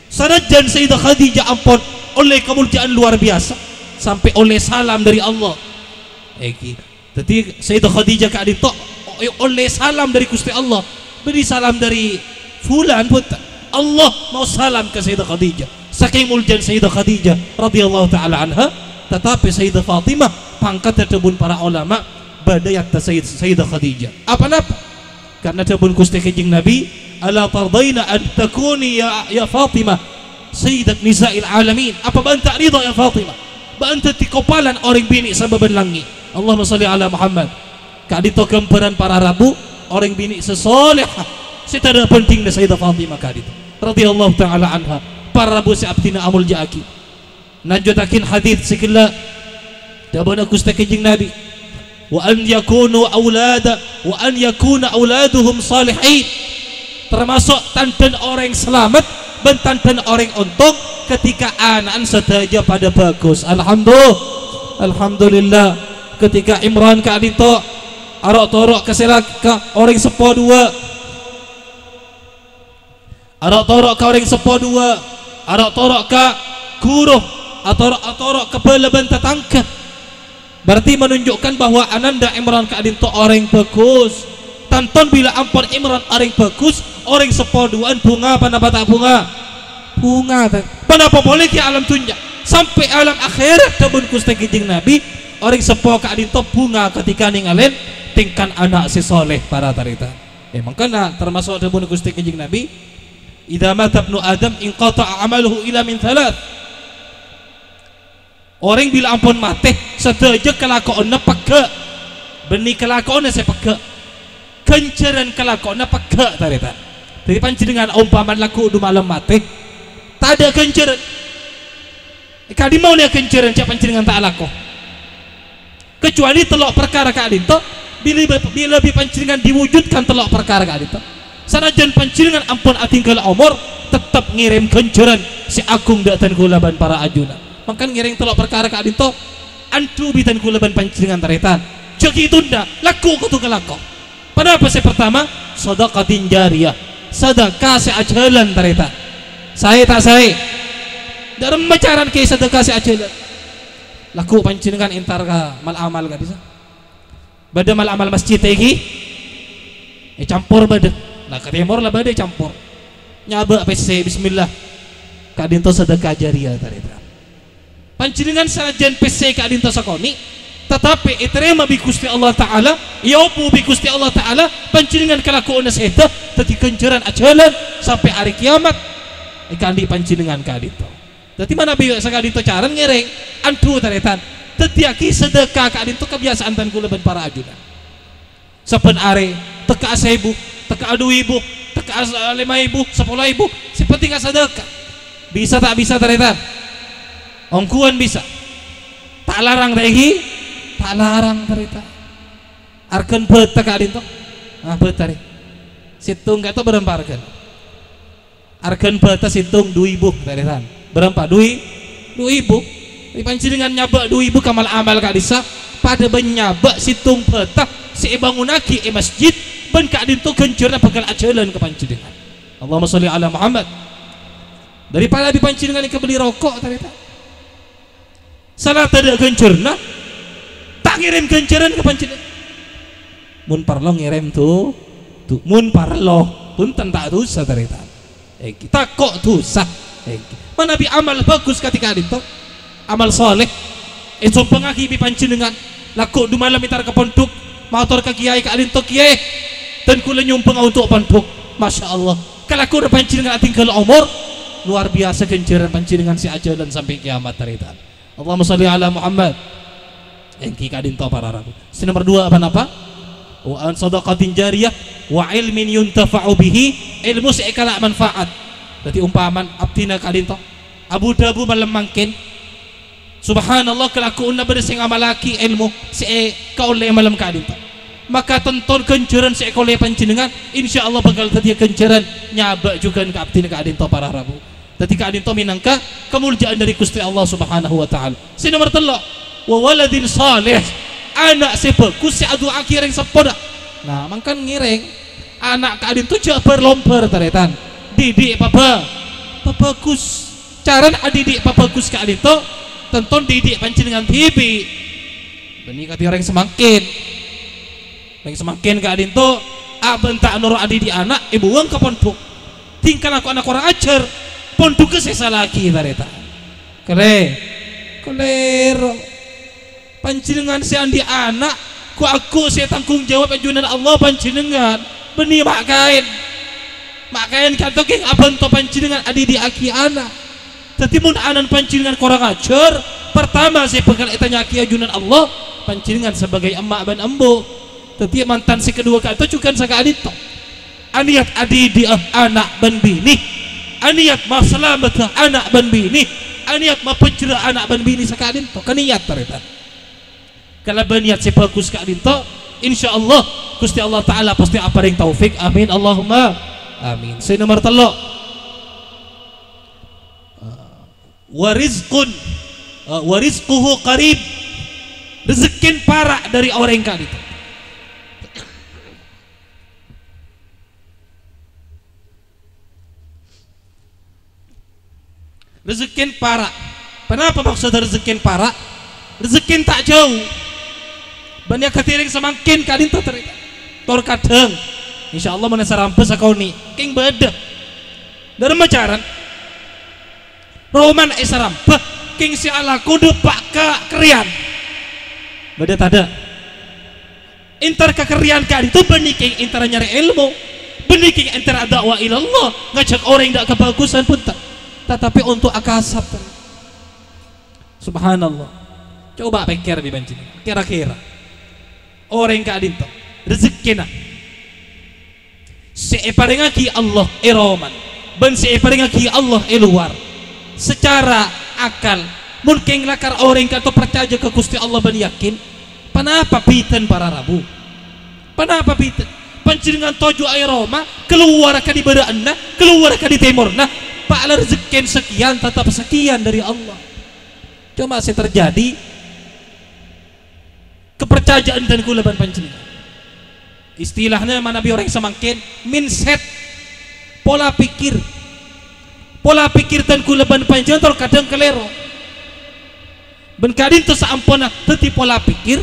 Sanajjân Sayyidah Khadijah ampon ollè kamolja'an luar biyasa, sampè' ollè salam dâri Allah. Èngghi. Dhâddhi, Sayyidah Khadijah ka'dhinto' o-, ollè salam dâri Ghustè Allah. Bânnè salam dâri fulan, bhunten. Allah maos salam ka Sayyidah Khadijah. Sakèng moljâna Sayyidah Khadijah radhiyallahu ta'ala anha, tetapi Sayyidah Fatimah pangkaddhâ dhâbuna para ulama bâdâ è attas Sayyid-, Sayyidah Khadijah. Apa napa? Karna dhâbuna Ghustè Kanjeng Nabi, "Ala tardaina an takuni ya, ya Fatimah, sayyidat nisa'il alamin." Apa bâ'na ta' ridha, ya Fatimah, bâ'na dhâddhi kopalana orèng binè' sabâbân langngè'? Allahumma shalli ala Muhammad. Ka'dhinto' ghâmbhârân para rabu, orèng binè' sè shalèha, sè tadâ' bhândhingnga Sayyidah Fatimah ka'dhinto', radhiyallahu ta'ala anha. Para rabu sè abdhina amolja'aghi. Lanjutaghi hadis sè ghellâ'. Dhâbuna Ghustè Kanjeng Nabi, "Wa an yakunu aulada, wa an yakuna auladuhum salihin." Termasuk tandhâna orèng salamet bân tandhâna orèng ontong ketika ana'na sadhâjâ padâ bhâghus. Alhamdu-, alhamdulillah. Ketika Imran ka'dhinto' aro'-toro' ka sè lak-, ka orèng seppo duwâ'. Aro'-toro' ka orèng seppo duwâ', aro'-toro' ka ghuru, atoro'-atoro' ka bhâlâ bân tatangghâ. Berarti menunjukkan bahwa ananda Imran ka'dhinto' orèng bhâghus. Tanto bilâ ampon Imran orèng bhâghus, orèng seppo duwâ'ân bhunga ponapa ta' bhunga? Bhunga, ta-, ponapa polè ghi' alam dhunnya? Sampè' alam akhèrat, dhâbuna Ghustè Kanjeng Nabi, orèng seppo ka'dhinto' bhunga ketika nèngalè tèngkana ana' sè shalèh, para tarètan. È, mangkana termasuk dhâbuna Ghustè Kanjeng Nabi, "Idza mata ibnu Adam inqata'a amaluhu illa min thalath." Orèng bilâ ampon matè, sadhâjâ kalakowanna pegghâ'. Bânnè kalakowanna sè pegghâ'. Ghânjhârân kalakowanna pegghâ', tarètan. Dhâddhi panjhennengngan ompamana lagghu' du malem matè, tadâ' ghânjhârân. È ka'dimma ollèya ghânjhârân jhâ' panjhennengngan ta' alako? Kecuali tello' parkara ka'dhinto', bilâ, bilâ bi' panjhennengngan diwujudkan tello' parkara ka'dhinto', sanajjân panjhennengngan ampon adhinggâl omor, tettep ngèrèm ghânjhârân sè aghung dâ' dân kaulâ bân para ajunan. Mangkana ngèrèng tello' parkara ka'dhinto', anḍhu' bi' dân kaulâ bân panjhennengngan tarètan. Jhâ' ghi' tondhâ, lagghu' kodhu ngalako. Ponapa sè partama? Shadaqatin jariyah, sadhâka sè ajhâlân, tarètan. Saè ta' saè? Dâ' remma carana kè sadhâka sè ajhâlân? Lagghu' panjhennengngan entar ka mal-amal ka'dissa'. Bâdâ mal-amal masjid èngghi? Ècampor bâdâ. La ka tèmor la bâdâ ècampor. Nyabâ' pèssè, bismillah. Ka'dhinto' sadhâka jariyah, tarètan. Panjhennengngan sanajjân pèssè ka'dhinto' sakonè', tatapè ètarèma bi' Ghustè Allah Ta'ala, èobu bi' Ghustè Allah Ta'ala, panjhennengngan kalakowanna sèdhâ dhâddhi ghânjhârân ajhâlân sampè' arè kèyamat èkaanḍi' panjhennengngan ka'dhinto'. Dhâddhi manabi saka'dhinto' carana ngèrèng, anḍhu' tarètan, dhâddhiyâghi sadhâka ka'dhinto' kabiyasaan dân kaulâ bân para ajunan. Sabbhân arè, tekka'a saèbu, tekka'a du èbu, tekka'a sa-, lèma èbu, sapolo èbu, sè pentèng asadhâka. Bisa ta' bisa, tarètan? Ongghuwân bisa. Ta' larang ta' èngghi? Ta' larang, tarètan. Arghâna bhâta ka'dhinto'? Ah, bhâta rè. Sèttong ka'dhinto' bârâmpa arghâna? Arghâna bhâta sèttong du èbu, tarètan. Bârâmpa? Du è-, du èbu. È, panjhennengngan nyabâ' du èbu ka mal-amal ka'dissa', padâ bân nyabâ' sèttong bhâta sè èbângonnaghi è masjid, bân ka'dhinto' ghânjhârânna bhâkal ajhâlân ka panjhennengngan. Allahumma shalli ala Muhammad. Daripada bi' panjhennengngan èkabelli roko', tarètan. Sala tadâ' ghânjhârânna, ta' ngèrèm ghânjhârân ka panjhennengngan. Mon parlo ngèrèm du-, du-, mon parlo, bhunten ta' dhusa, tarètan. Èngghi, tako' dhusa. Èngghi. Manabi amal bhâghus kadhi ka'dhinto', amal shaleh, èsombhângaghi bi' panjhennengngan, lagghu' du malem entar ka ponḍhuk, mator ka kèyaè ka'dhinto', "Kèyaè, dân kaulâ nyombhânga ontok ponḍhuk." Masya Allah. Kalagghu'na panjhennengngan adhinggâl omor, luar biyasa ghânjhârân panjhennengngan sè ajhâlân sampè' kèyamat, tarètan. Allahumma shalli ala Muhammad. Èngghi ka'dinto para rabu. Sè nomer dua apa napa? Wa an shadaqatin jariyah wa ilmin yuntafa'u bihi, èlmo sè èkala' manfaat. Dhâddhi umpamana abdhina ka'dinto abu-dhâbu malem mangkèn. Subhanallah, kalakowanna bâdâ sè ngamallaghi èlmo sè èkaollè malem ka'dinto. Maka tanto ghânjhârân sè èkaollè panjhennengngan, insyaallah bhâkal dhâddhiyâ ghânjhârân nyabâ' jhughân ka abdhina ka'dinto para rabu. Dhâddhi ka'dinto mènangka kamolja'an dhâri Ghustè Allah Subhanahu wa Ta'ala. Sè nomer tello', wa waladin shalih, ana' sè bhâghus sè adu'aaghi orèng seppona. Nah, mangkana ngèrèng ana' ka'dinto jhâ' bâr-lombâr, tarètan. Dhibi' pabhâ-, pabhâghus. Carana adhibi' pabhâghus ka'dinto, tanto dhibi' panjhennengngan dhibi'. Bânnè kadhi orèng samangkèn. Orèng samangkèn ka'dinto abânta noro' adhibi' ana' èbuwâng ka pondhuk. Tingkah lakowanna korang ajhâr, pondhugghâ sè èsala'aghi, tarètan. Kalè-, kalèro. Panjhennengngan sè andi' ana', ghu-lagghu' sè tanggung jawab è Junanna Allah panjhennengngan. Bânnè ma' kaèn. Ma' kaèn ka'dinto kèng abhânto panjhennengngan adhibi'aghi ana'. Dhâddhi mon ana'na panjhennengngan korang ajhâr, partama sè bhâkal ètanya'aghi è Junanna Allah, panjhennengngan sabâgâi emma' bân embu'. Dhâddhi mantan sè kaduwâ ka'dinto jhughân saka'dinto. Aniyat adhibi'â ana' bân binè. Aniyat masalameddhâ ana' bân binè. Aniyat mabhâjhrâ ana' bân binè saka'dinto. Kaniyat, tarètan. Kalabân niyat sè bhâghus ka'dinto, insyaallah Ghustè Allah Ta'ala pastè aparèng taufik. Amin, Allahumma amin. Sè nomer tello'. Wa rizqun, wa rizquhu qarib. Rezekkèna para' dhâri orèng ka'dinto. Rezekkèna para'. Ponapa maksodda rezekkèna para'? Rezekkèna ta' jhâu. Bânnè kadhi orèng samangkèn ka'dinto, tarètan. Tor kadhâng. Insyaallah mon èsarambhâ sakonè'. Kèng bâdâ. Dâremma carana. Romana èsarambhâ, kèng sè alako dâpa' ka karèyan. Bâdâ tadâ'? Entar ka karèyan ka'dinto bânnè kèng entara nyarè èlmo, bânnè kèng entara da'wa ilallah, ngajhâk orèng dâ' kabhâghusân, bhunten. Tatapè onto' akasap, tarètan. Subhanallah. Coba pèkkèr bi' panjhennengngan. Kèra-kèra orèng ka'dinto rezekkèna sè èparèngaghi Allah è romana bân sè èparèngaghi Allah è lowar. Sacara akal, mon kèng lakar orèng ka'dinto parcajâ ka Ghustè Allah bân yakin, ponapa bhidhâna para rabu? Ponapa bhidhâna? Panjhennengngan tojuwâ è roma, kalowar ka dâbârâ'ânna, kalowar ka dâtèmorra, pa' la rezekkèna sakèyan, tatap sakèyan dhâri Allah. Coma sè terjadi, kaparcajâ'ân dân kaulâ bân panjhennengngan. Istilahnya manabi orèng samangkèn, mindset, pola pikir. Pola pikir dân kaulâ bân panjhennengngan tor kadhâng kalèro. Bân ka'dinto saamponna dhâddhi pola pikir,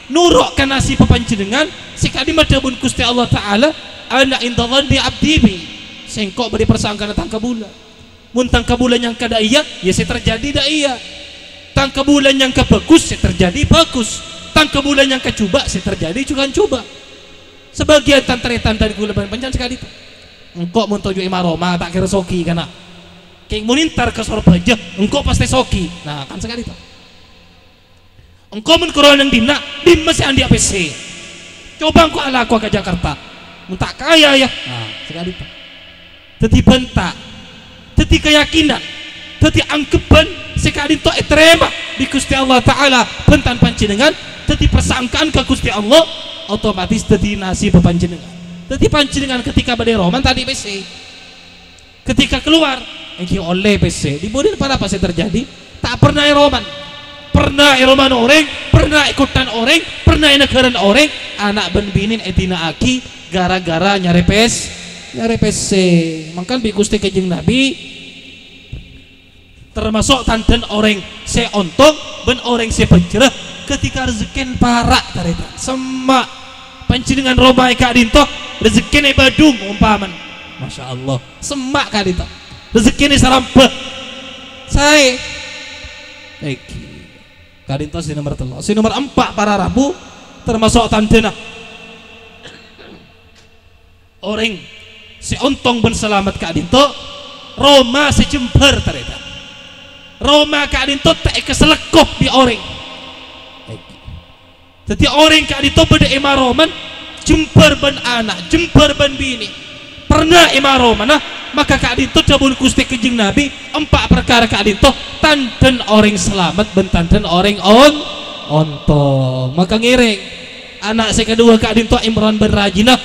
noro' ka nasibbhâ panjhennengngan, sè ka'dimma dhâbuna Ghustè Allah Ta'ala, "Ana 'inda dhanni 'abdi bi." Sèngko' bâdâ parsangkana tang kabulâ. Mon tang kabulâ nyangka dâ' iyâ, iyâ sè terjadi dâ' iyâ. Tang kabulâ nyangka bhâghus, sè terjadi bhâghus. Tang kabulâ nyangka jhubâ', sè terjadi jhughân jhubâ'. Sabâgiyân tan-tarètan dhâri kaulâ bân panjhennengngan saka'dinto. Engko' mon toju' è ma-roma, ta' kèra soghi, kana'. Kèng mon entar ka Sorbhâjâ, engko' pastè soghi. Nah, kan saka'dinto. Engko' mon karo neng dinna', dimma sè andi' pèssè? Coba engko' alako ka Jakarta. Mon ta' kaya, yâ. Nah, saka'dinto. Dhâddhi bânta'. Dhâddhi kayakinan. Dhâddhi anggebbhân sè ka'dinto ètarèma bi' Ghustè Allah Ta'ala bân panjhennengngan. Dhâddhi parsangkaan ka Ghustè Allah, otomatis dhâddhi nasibbhâ panjhennengngan. Dhâddhi panjhennengngan ketika bâdâ è roma ta' andi' pèssè. Ketika kalowar, èngghi ollè pèssè. Dhi budina ponapa sè terjadi? Ta' pernah è romana. Pernah è romana orèng, pernah è kotthana orèng, pernah è naghârâna orèng, ana' bân binèna èdina'aghi gara-gara nyarè pès-, nyarè pèssè. Mangkana bi' Ghustè Kanjeng Nabi, tamaso' tandhâna orèng sè ontong bân orèng sè bhâjhrâ ketika rezekkèna para', tarètan. Semma'. Panjhennengngan roma è ka'dinto, rezekkèna è Badung, ompamana. Masya Allah. Semma' ka'dinto. Rezekkèna è Sarambhâ. Saè. Èngghi. Ka'dinto sè nomer tello'. Sè nomer empa', para rabu, tamaso' tandhâna orèng sè ontong bân salamet ka'dinto, roma sè jembhâr, tarètan. Roma ka'dinto ta' èkasalekko bi' orèng. Èngghi. Dhâddhi orèng ka'dinto bâdâ è maromana, jembhâr bân ana', jembhâr bân binè'. Perna è maromana, maka ka'dinto dhâbuna Ghustè Kanjeng Nabi, empa' parkara ka'dinto, tandhâna orèng salamet bân tandhâna orèng on-, ontong. Maka ngèrèng. Ana' sè kaduwâ ka'dinto Imran bân rajina.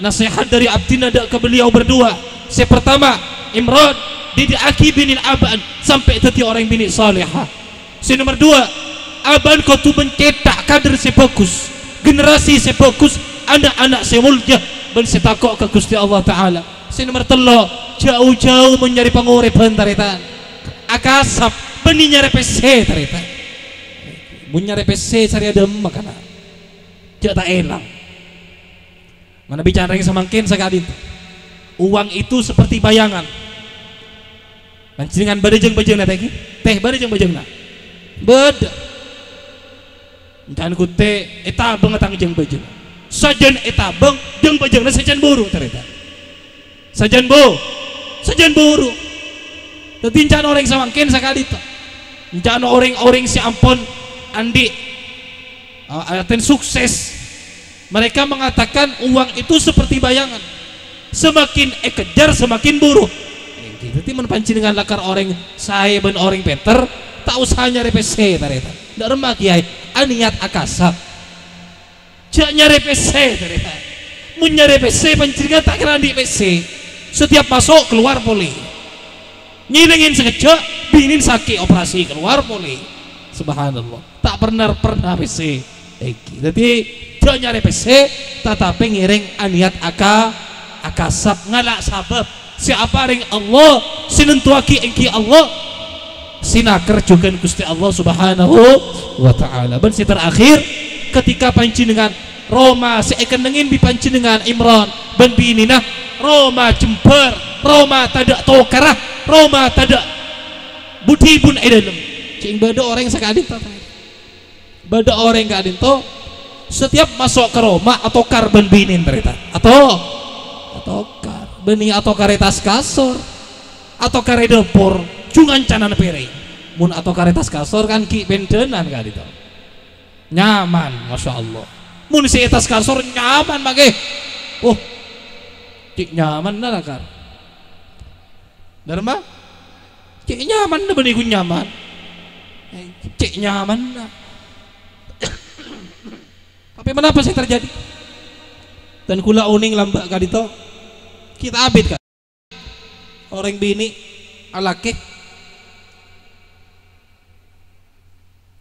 Nasèhat dâri abdhina dâ' ka beliau berdua. Sè partama, Imran, didi'aghi binèna abâ'na sampè' dhâddhi orèng binè' salèha. Sè nomer duwâ', abâ'na kodhu mencèta' kader sè bhâghus, generasi sè bhâghus, ana'-ana' sè molja, bân sè tako' ka Ghustè Allah Ta'ala. Sè nomer tello', jhâu-jhâu mon nyarè pangorèbhân, tarètan. Akasap, bânnè nyarè pèssè, tarètan. Mon nyarè pèssè, sarè adâmma kana'. Jhâ' ta' èlang. Manabi can rèng samangkèn saka'dinto. Uang itu seperti bayangan. Panjhennengngan bâdâ jâng-bâjângnga, tè, ghi? Tè, bâdâ jâng-bâjângnga? Bâdâ. Can ghutè ètabâng tang jâng-bâjâng. Sajân ètabâng, jâng-bâjângnga sajân buru, tarètan. Sajân bu-, sajân buru. Dhâddhi, can orèng samangkèn saka'dinto. Can orèng-orèng sè ampon andi', a-, artèna sukses. Mereka mengatakan uang itu seperti bayangan. Semakin èkejar, semakin buru. Èngghi, dhâddhi mon panjhennengngan lakar orèng saè bân orèng pènter, ta' osa nyarè pèssè, tarètan. Dâ' remma kèyaè, anèyat akasap. Jhâ' nyarè pèssè, tarètan. Mon nyarè pèssè, panjhennengngan ta' kèra andi' pèssè. Setiap maso', kalowar polè. Nyèlèngè sakejjhâ', binèna sakè' operasi, kalowar polè. Subhanallah. Ta' perna-perna pèssè. Èngghi. Dhâddhi, jhâ' nyarè pèssè, tatapè ngèrèng anèyat aka-, akasap, ngala' sabâb. Sè aparèng Allah, sè nantowaghi èngghi Allah, sè nakèr jhughân Ghustè Allah Subhanahu wa Ta'ala. Bân sè terakhir, ketika panjhennengngan roma sè èkennengngè bi' panjhennengngan Imran bân binèna, roma jembhâr, roma tadâ' tokarra, roma tadâ' bu-dhibun è dâlem. Cè' bâdâ orèng saka'dinto. Bâdâ orèng ka'dinto, setiap maso' ka roma atokar bân binèna, tarètan. Ato-, atokar. Bânnè atokarè tas kasor, atokarè dâpor, jhung ancanana pèrèng. Mon atokarè tas kasor kan ghi' pèndhânan ka'dinto. Nyaman, masyaallah. Mon sè è tas kasor nyaman mangkè. Oh, cè' nyamanna lakar. Dârma? Cè' nyamanna bânnè ghun nyaman. Cè' nyamanna. Tapè ponapa sè terjadi? Dân kaulâ onèng lambâ' ka'dinto. Kita abit, Ka'. Orèng binè', alakè.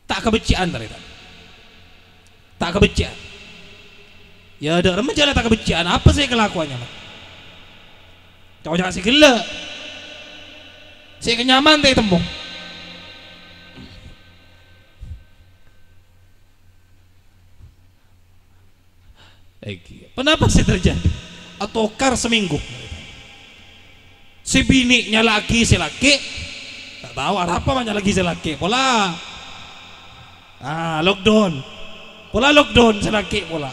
Ta' kabhecce'an, tarètan. Ta' kabhecce'an. Yâ, dâ' remma jhâ' la ta' kabhecce'an. Apa sè èkalakowa nyaman? Ca'-oca' sè ghellâ'. Sè èkanyaman ta' ètemmo. Èngghi. Ponapa sè terjadi? Atokar samènggu. Sè binè' nyala'aghi sè lakè'. Ta' tao arapa ma' nyala'aghi sè lakè'. Pola. Ah, lockdown. Pola lockdown sè lakè' pola.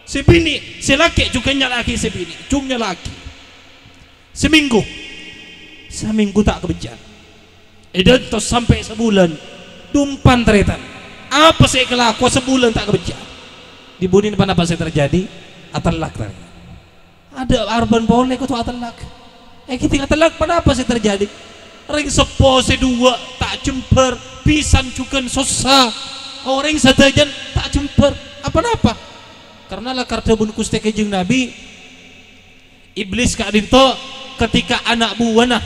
Sè binè', sè lakè' jhughân nyala'aghi sè binè'. Jhung nyala'aghi. Samènggu. Samènggu ta' kabhecce'an. Èdântos sampè' sabulân. Dumpan, tarètan. Apa sè èkalakowa sabulân ta' kabhecce'an? Dhi-budhina ponapa sè terjadi? Atellak, tarètan. Adâ' arbân polè kodhu atellak. Èngghi, atellak, ponapa sè terjadi? Rèng seppo sè duwâ' ta' jembhâr, bhisan jhughân sossa. Orèng sadhâjâna ta' jembhâr. Apa napa? Karna lakar dhâbuna Ghustè Kanjeng Nabi, Iblis ka'dinto, ketika ana' buwâna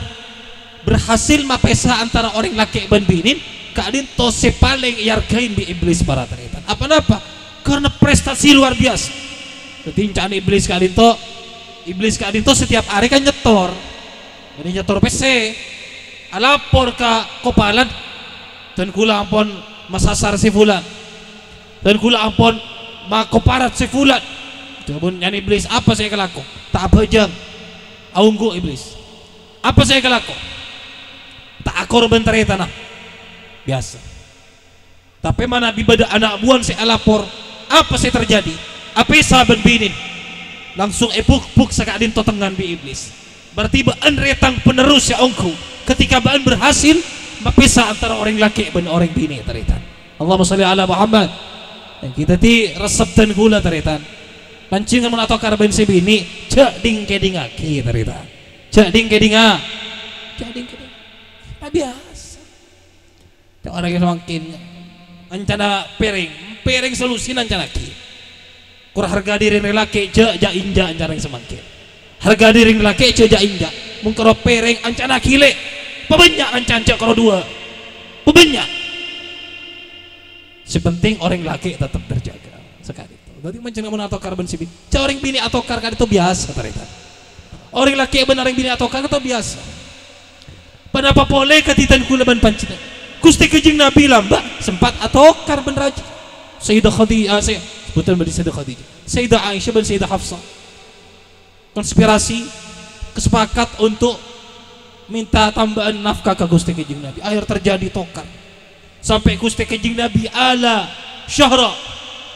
berhasil mapèsa antara orèng lakè' bân binèna, ka'dinto sè palèng èarghâi bi' Iblis, para tarètan. Apa napa? Karna prestasi luar biasa. Dhâddhi, ca'na Iblis ka'dinto, Iblis ka'dinto setiap arè kan nyetor. Jadi nyetor pèssè. Alapor ka kopalan, "Dân kaulâ ampon masasar sè fulan. Dân kaulâ ampon makoparat sè fulan." Dhâbuna ca'na Iblis, "Apa sè èkalako?" "Ta' abhâjâng." Aongghu Iblis. "Apa sè èkalako?" "Ta' akorbhân tarètanna." Biasa. Tapè manabi bâdâ ana' buwâna sè alapor, apa sè terjadi? Apèsa bân binèna. Langsung èbhuk-bhuk saka'dinto tengngan bi' Iblis. Berarti bâ'na rèng penerus sè ongghu ketika bâ'na berhasil mapèsa antara orèng lakè' bân orèng binè', tarètan. Allahumma shalli ala Muhammad. Ènggi dhâddhi resep dân kaulâ, tarètan. Panjhennengngan mon atokar bân sè binè', jhâ' dhing-kèdhingngaghi, tarètan. Jhâ' dhing-kèdhingnga-, jhâ' dhing-kèdhing-, ta' biyasa. Ca'na orèng samangkèn, ancana pèrèng, pèrèng solusina ancana'aghi. Kor harga dhiri rèng lakè', jhâ', jhâ' enjâ' ancana rèng samangkèn. Harga dhiri rèng lakè', jhâ', jhâ' enjâ'. Mon karo pèrèng, ancana'aghi lè'. Pabânnya' ancan, jhâ' karo duwâ'. Pabânnya'. Sè pentèng orèng lakè' tetep terjaga. Saka'dinto. Dhâddhi, mon panjhennengngan mon atokar bân sè binè', jhâ' orèng binè' atokar ka'dinto biyasa, tarètan. Orèng lakè' bân orèng binè' atokar ka'dinto biyasa. Ponapa polè kadhi dân kaulâ bân panjhennengngan? Ghustè Kanjeng Nabi lambâ' sempat atokar bân rajina. Sayyidah Khadi-, ah, Say-, sebutan bân Sayyidah Khadijah. Sayyidah Aisyah bân Sayyidah Hafsah. Konspirasi, kasapakat untuk minta tambâ'ân nafkah ka Ghustè Kanjeng Nabi. Akhèr terjadi tokar. Sampè' Ghustè Kanjeng Nabi ala syahra.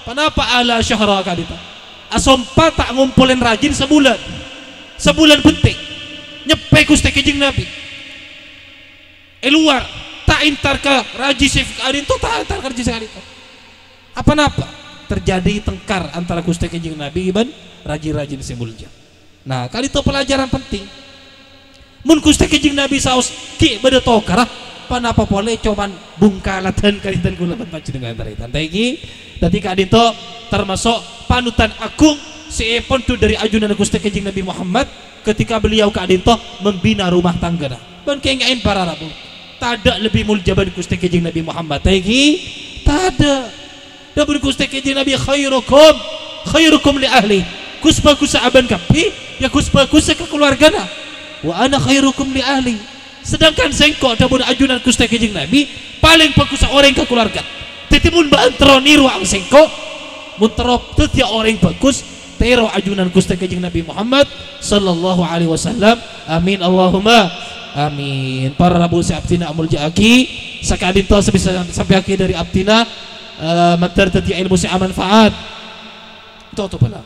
Ponapa ala syahra ka'dinto? Asompa ta' ngompolè rajina sabulân. Sabulân bhentèng. Nyeppè Ghustè Kanjeng Nabi. È lowar, ta' entar ka rajina sè ka'dinto, ta' entar ka rajina sè ka'dinto. Apa-napa terjadi tengkar antara Ghustè Kanjeng Nabi bân rajina-rajina sè molja. Nah, ka'dinto pelajaran penting. Mon Ghustè Kanjeng Nabi saos ghi' bâdâ tokarra, ponapa polè coma bungkalan kadhi dân kaulâ bân panjhennengngan, tarètan. Dhâddhi, dhâddhi ka'dinto tamaso' panutan aghung sè èpondhut dhâri ajunan Ghustè Kanjeng Nabi Muhammad ketika beliau ka'dinto membina rumah tanggana. Bân kèngèng para rabu. Tadâ' lebbi molja bân Ghustè Kanjeng Nabi Muhammad, ta' ènggi? Tadâ'. Dhâbuna Ghustè Kanjeng Nabi, "Khairukum, khairukum li ahli." Ghus-bhâghussa abân kabbhi, ya ghus-bhâghussa ka kalowargana. "Wa ana khairukum li ahli." Sedangkan sèngko', dhâbuna ajunan Ghustè Kanjeng Nabi, palèng bhâghussa orèng ka kalowarga. Dhâddhi, mon bâ'ân terro nèro sèngko', mon terro dhâddhiyâ orèng bhâghus, tèro ajunan Ghustè Kanjeng Nabi Muhammad sallallahu alaihi wasallam. Amin, Allahumma amin. Para rabu sè abdhina amolja'aghi, saka'dinto sè bisa sampèyaghi dhâri abdhina, eh, mandhâr dhâddhi èlmo sè amanfaat. Totobâlâ.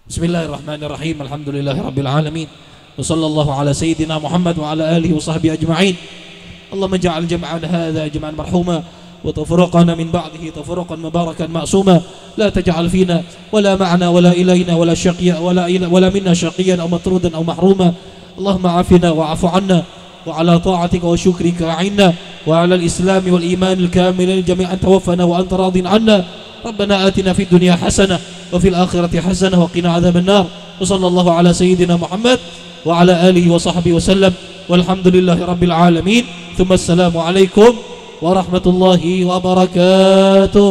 Bismillahirrahmanirrahim. Alhamdulillahirabbil alamin. Wa sallallahu ala sayyidina Muhammad wa ala alihi wa sahbihi ajma'in. اللهم اجعل جمعنا هذا جمعا مرحوما، وتفرقنا من بعده تفرقا مباركا معصوما، لا تجعل فينا ولا معنا ولا إلينا ولا شقيا ولا إلى ولا منا شقيا أو مطرودا أو محروما. اللهم عافنا واعف عنا وعلى طاعتك وشكرك أعنا، وعلى الإسلام والإيمان الكاملين جميعا توفنا وأنت راض عنا. ربنا آتنا في الدنيا حسنة وفي الآخرة حسنة وقنا عذاب النار. وصلى الله على سيدنا محمد وعلى آله وصحبه وسلم. والحمد لله رب العالمين. ثم السلام عليكم ورحمة الله وبركاته.